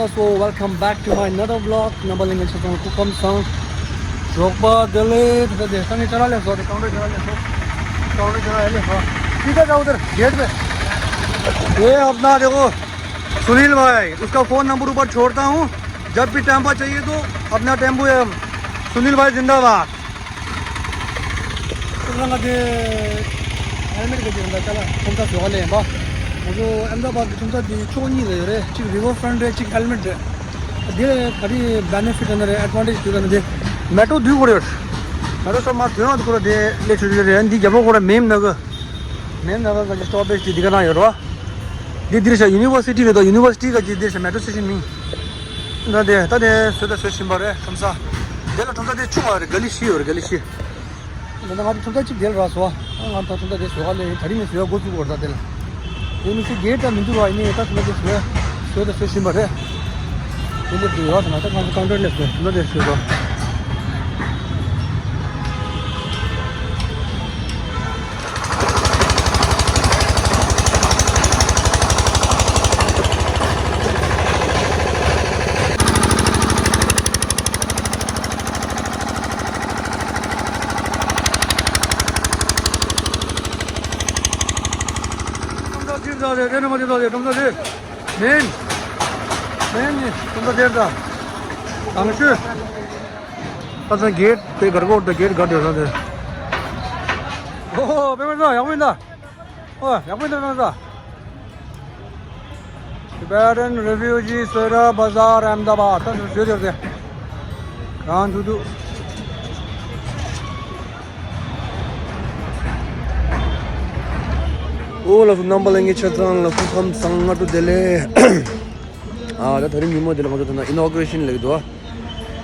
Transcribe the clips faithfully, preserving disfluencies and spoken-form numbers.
So welcome back to my another vlog. རྣམ་པ་ལྷན་རྒྱས་ཚང་མ་སྐུ་ཁམས་བཟང་། ཞོགས་པ་བདེ་ལེགས། ད་ལྟ་དེ་ས་ངའི་ཅ་ལག་ལེན་སོང་། དེ་ཀའུན་ཊར་ཅ་ལག་ལེན་སོང་། ཀའུན་ཊར་ཅ་ལག་ལེན་སོང་། सीधा जाओ उधर गेट पे। ये अपना देखो, सुनील भाई, उसका फोन नंबर ऊपर छोड़ता हूँ, जब भी टाइम पास चाहिए तो अपना टेम्पो है। सुनील भाई जिंदाबाद। ཁྱེད་རང་ང་དེ་ཧེལ་མེད་ག་ཅིག་རེད་འདུག་ཅ་ལག་ཁྲོམ་ས་བཟོ་ག་ལེན་པ། ང་ཚོ་ཨེམ་ད་བཱད་ཀྱི་ཁྲོམ་ས་དེ་ཕྱོགས་གཉིས་ལ་ཡོད་རེད། གཅིག་རི་ཝར་ཕྲོན་ཊ་རེད། གཅིག་ཧེལ་མེད་རེད། དེ་ལ་ག་རེ་བེ་ནེ་ཕིཊ་ཡོད་ན་རེད། ཨེཌ་ཝན་ཊེཇ་ཡོད་ན་རེད། མེ་ཊོ་དུས་འཁོར་ཡོད། མེ་ཊོ་ཤོབ་མ་ཐོན་ཡོང་དུས་འཁོར་དེ་སླེབས་ཆོག་གི་རེད། འདི་རྒྱབ་ལོགས་ཁོ་ར་མེམ་ནག་གི་མེམ་ནག་གི་ག་ཅིག་སི་ཊོབ་པེཇ་དེ་འདི་ག་ན་ཡོད་རེད་བ། འདི་འདིར་ཤ་ཡུ་ནི་ཝར་སི་ཊི་རེད་དོ། ཡུ་ནི་ཝར་སི་ཊི་ག་ཅིག་འདིར་ཤ་མེ་ཊོ་སི་ཊེ་ཤན་མིན། ད་དེ་ད་དེ་བཟོས་ད་བཟོ་བཞིན་པ་རེད་ཁྲོམ་ས། དེ་ལ་ཁྲོམ་ས་དེ་ཆུང་བ་རེད། ག་ལི་ཤི་ཡོད་རེད། ག་ལི་ཤི། ད་ང་ཚོ་ཁྲོམ་ས་གཅིག་དེ་ལ་རག་སོང་། ང་ཚོ་ཁྲོམ་ས་དེ་བཟོ་ག་ལེན། ད་རིང་ནས་བཟོ་ཡ་འགོ་བཙུགས་པ་རེད། ད་དེ་ལ་དེ་མི་ཚེ་སྒེར་ད་མི་འདུག་ར། ཡིན་ནའི་ད་ཁྲོམ་ས་དེ་བཟོ་བཟོ་ད་བཟོ་བཞིན་པ་རེད། དེ་འདྲ་དུ་ཡོད་ན་ད་ང་ཚོ་ཀའུན་ཊར་ལ་བཟོ་ཁྲོམ་ས་དེ་བཟོ་ད། ཁྲོམ་ས་དེར་ད་རེད། རེད་ན་མ་དེར་ད་རེད། ཁྲོམ་ས་དེ་མིན། མིན་ནི་ཁྲོམ་ས་དེར་ད། དང་ཤོས། ཁ་སང་གེ་ཊི་དེ་སྒར་གོ་ད་གེ་ཊི་སྒར་དེ་ས་དེ། ཨོ་ཧོ། པད་མ་ལགས་ཡག་པོ་ཡིན་ད། ཨོ་ཡག་པོ་ཡིན་ད་པད་མ་ལགས། Tibetan Refugee Sohra Bazaar Ahmedabad. ད་ཞོ་ཞོ་དེར་དེ། གང་ཐུག་ཐུག་ཨོ་ལགས་སོ། རྣམ་པ་ལྷན་རྒྱས་ཆ་ཚང་ལ་སྐུ་ཁམས་བཟང་། སྔ་དྲོ་བདེ་ལེགས། ཨ་ད་དེ་རིང་ཉིན་མོ་འདི་ལ་ང་ཚོ་ད་ལྟ་ཨི་ནོ་གྷི་རེ་ཤན་ལབ་ཀྱི་འདུག་ཨ་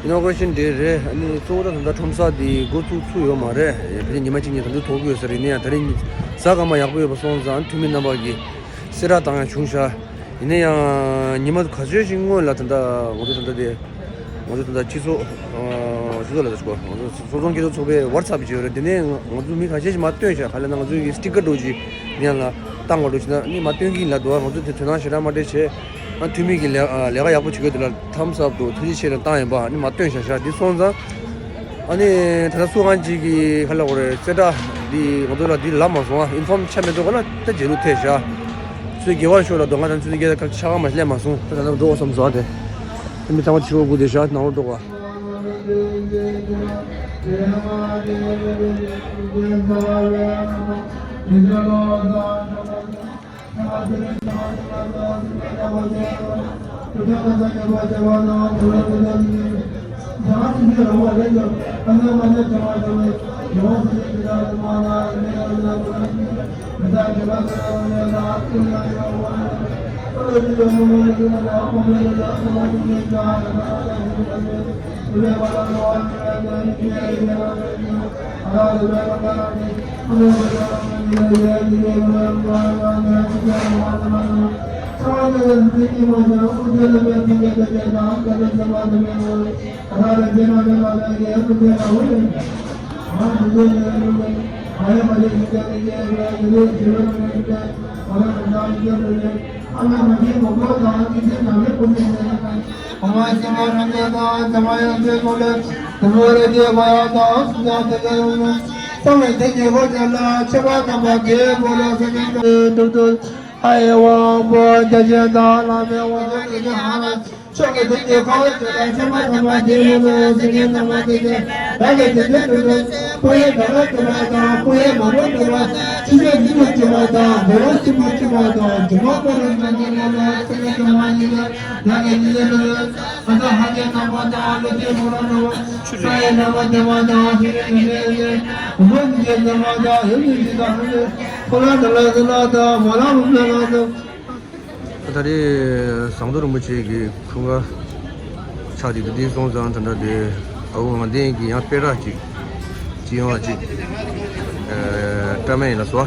ཨི་ནོ་གྷི་རེ་ཤན་འདི་རེད། ཨ་ནི་གཙོ་བོ་ད་ད་ལྟ་ཁྲོམ་ས་འདི་འགོ་བཙུགས་ཚུགས་ཡོད་མ་རེད། ཕལ་ཆེར་ཉི་མ་གཅིག་གཉིས་ད་དུང་ཐོགས་ཀྱི་ཡོད་ས་རེད། ཡིན་ན་ཡང་དེ་རིང་གཟའ་སྐར་མ་ཡག་པོ་ཡོད་པ་སོང་ཙང་འཐུས་མི་རྣམ་པ་གིས་གསལ་བསྒྲགས་བཏང་ཡ་བྱུང་ཤག་ཡིན་ན་ཡང་ཉི་མ་ག་ཚོད་ཅིག་སྔོན་ལ་ད་ལྟ་ང་ཚོ་ད་ལྟ་དེ་ང་ཚོ་ད་ལྟ་སྤྱི་ཚོགས་ཨ་སྤྱི་ཚོགས་ལ་ད་ཅིག་གོ་ང་ཚོ་སོ་སོ་སྐྱེས་ཚོགས་ཚོགས་པའི་ཝ་ཊི་སེབ་ཅིག་ཡོད་རེད། དེ་ནས་ང་ང་ཚོ་མི་ཁ་ཤས་ཤིག་མར་བཏོན་ཤག་ག་ལ་ན་ང་ཚོ་གི་སི་ཊི་ཀར་འདྲ་བོ་ཅིག་ཡང་ལ་བཏང་བ་འདྲ་བོ་ཅིག་ན་ནི་མར་བཏོན་གྱི་ཡིན་ལབ་འདུག་ང་ཚོ་དེ་དོ་སྣང་ཞེ་དྲག་མ་སྤྲད་བྱས། ཨ་འཐུས་མི་གིས་ལས་ཨ་ལས་ཀ་ཡག་པོ་བྱེད་ཀྱི་འདུག་ལ་ཐམ་སི་ཨབ་འདུག་ཐུགས་རྗེ་ཆེ་ལ་བཏང་ཡིན་པ། ཨ་ནི་མར་བཏོན་བཞག་ཤག་འདི་སོང་ཙང་ཨ་ནི་ད་ལྟ་སུ་གང་ཅིག་གིས་ག་ལབ་དགོས་རེད། གསལ་བསྒྲགས་འདི་ང་ཚོ་ལ་འདི་ལབ་མ་སོང་། ཨ་ཨིན་ཕོམ་ཆགས་མེད་འདུག་ག་ལ་ད་རྗེས་ལུས་ཐེབས་ཤག་ཚུར་རྒྱལ་བ་ཤོར་ལ་འདུག་ང་ཚོ་ཚུར་རྒྱལ་ཁ་ཆ་ག་མ་སླེབས་མ་སོང་། ད་ད་ལྟ་འགྲོ་བསམ་སོང་། ཨ་དེ་མི་ཚང་མ་ཕྱི་རོལ་སྒུག་བསྡད་ཤག་ནང་ལོགས་འགྲོ་ག་ད་རེས་ཟངས་མདོག་རིན་པོ་ཆེ་གི་འཁྲུངས་སྐར་ཆགས་ཀྱི་འདུག་དེ་སོང་ཙང་ད་ལྟ་དེ་ཨ་ཁུ་དབང་ལྡན་གྱིས་ཡང་སྤེ་ར་ཅིག་ཅིག་ཡོང་བ་ཅིག་ཨ་བཀྲ་མེད་ཡིན་ལ་སོ།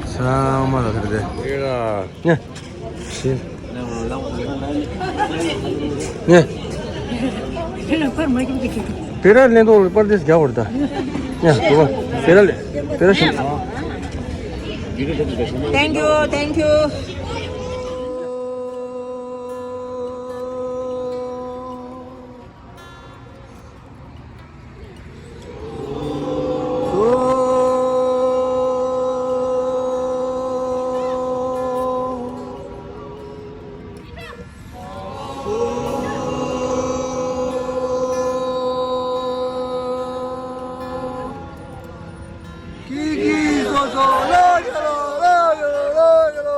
ཚང་མ་ལ་ད་ལྟ་དེ་སྤེ་ར་ཉེ་ཤེས་ཉེ་སྤེ་ར་ལེན་ཐོག་པར་དེ་རྒྱག་བར་ད་ཉེ་སྤེ་ར་ལེ་སྤེ་ར་ཤེས། Thank you, thank you. ཀི་ཀི་སོ་སོ་ལ་ཡ་ལ་ལ་ཡ་ལ་ལ་ཡ་ལ།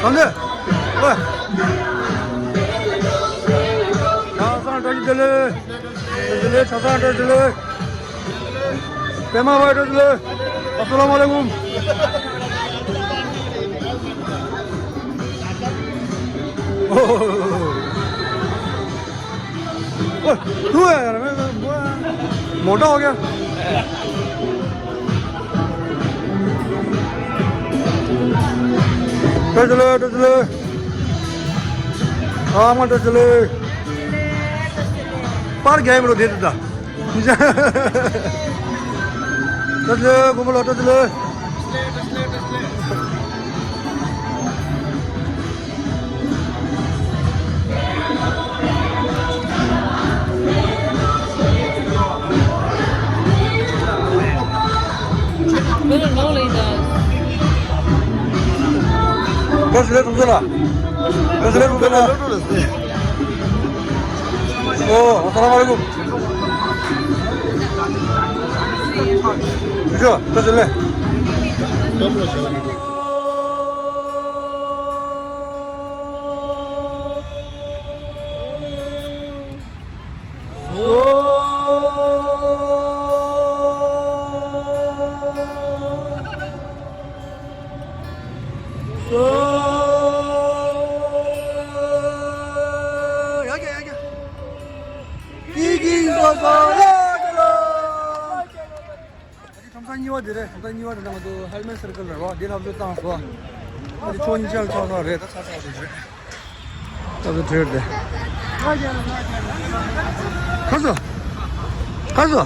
གང་གི། ཨོ། ཆང་ས་བཀྲ་ཤིས་བདེ་ལེགས། བཀྲ་ཤིས་བདེ་ལེགས། ཆང་ས་བཀྲ་ཤིས་བདེ་ལེགས། པད་མ་བ་བཀྲ་ཤིས་བདེ་ལེགས། ཨ་སུ་ལ་མ་ལེ་ཀུམ། ཨོ། ཨོ། ཏུ་ཡ་ཡ་ར་མེ་མོ་ཊ་ཨོ་གེ། བཀྲ་ཤིས་བདེ་ལེགས། བཀྲ་ཤིས་བདེ་ལེགས། ཨ་མ་བཀྲ་ཤིས་བདེ་ལེགས། པར་རྒྱག་ཡིན་པ་རོ་དེ་དུ་ད། བཀྲ་ཤིས་བདེ་ལེགས། དགོན་པ་ལ་བཀྲ་ཤིས་བདེ་ལེགས། བཀྲ་ཤིས་བདེ་ལེགས་གྲོང་གསེབ་ལགས། བཀྲ་ཤིས་བདེ་ལེགས་གྲོང་གསེབ་ལགས། ཨོ། ཨ་སཱ་ལམ་ཨ་ལེ་ཀུམ། ཞུ་ཞུ། བཀྲ་ཤིས་བདེ་ལེགས། ཁམས་གཉིས་པ་དེ་རེད། ཁམས་གཉིས་པ་དེ་ནང་དུ་ཧེལ་མེ་སར་ཀལ་རེད་བ། དེ་ལྷབ་བཟོ་བཏང་སོ། ཨ་དེ་ཕྱོགས་གཉིས་ཆར་ཚང་ཚང་རེད། ད་ཚ་ཚ་དེ་རེད། ད་དེ་དེར་དེ། ཁ་སོ། ཁ་སོ།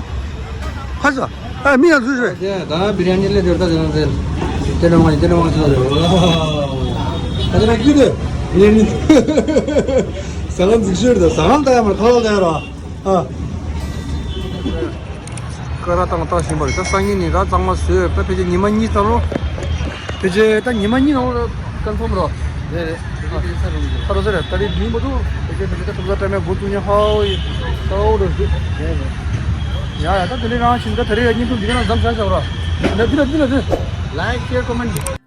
ཁ་སོ། ཨ་མི་ཡང་ཚུད་རེད། དེ་ད་བི་རི་ཡ་ནི་ལས་དེར་ད་དེ་ནང་དེ། དེ་ནང་མ་དེ་ནང་མ་ཚུད་རེད། ད་དེ་ན་ཀི་དེ་བི་རི་ཡ་ནི། ཟ་ཁང་འཛུགས་ཤོར་དེ། ཟ་ཁང་ད་ཡང་མར་ཁ་ལོ་ད་ཡང་ར། ཨ། ཀ་ར་བཏང་བཏང་བཞིན་པ་རེད། ད་སང་ཉིན་ནི་ད་གཙང་མ་བཟོས། ད་ཕལ་ཆེར་ཉི་མ་གཉིས་ཙམ་རོ། ཕལ་ཆེར་ད་ཉི་མ་གཉིས་ནང་ལ་ཀན་ཕོམ་རོ། རེད་རེད། ཁ་རོ་ཟེར་རེད། ད་རེས་མིན་པ་འདུག་ཕལ་ཆེར་ཕལ་ཆེར་ད་ཐུབ་ས་ཏྲ་མེད་འགོ་བཙུགས་ཉེ་ཧའོ་ཡི། ད་འོ་རོ་ཟེར། ཡ་ཡ། ད་དེ་ལས་རང་བཞིན་ད་ད་རེས་ཡ་བརྙན་ཐུང་འདི་ག་ན་མཚམས་བཞག་བཞག་རོ། ན་འདི་ལ་འདི་ལ་འདི། Like, share, comment.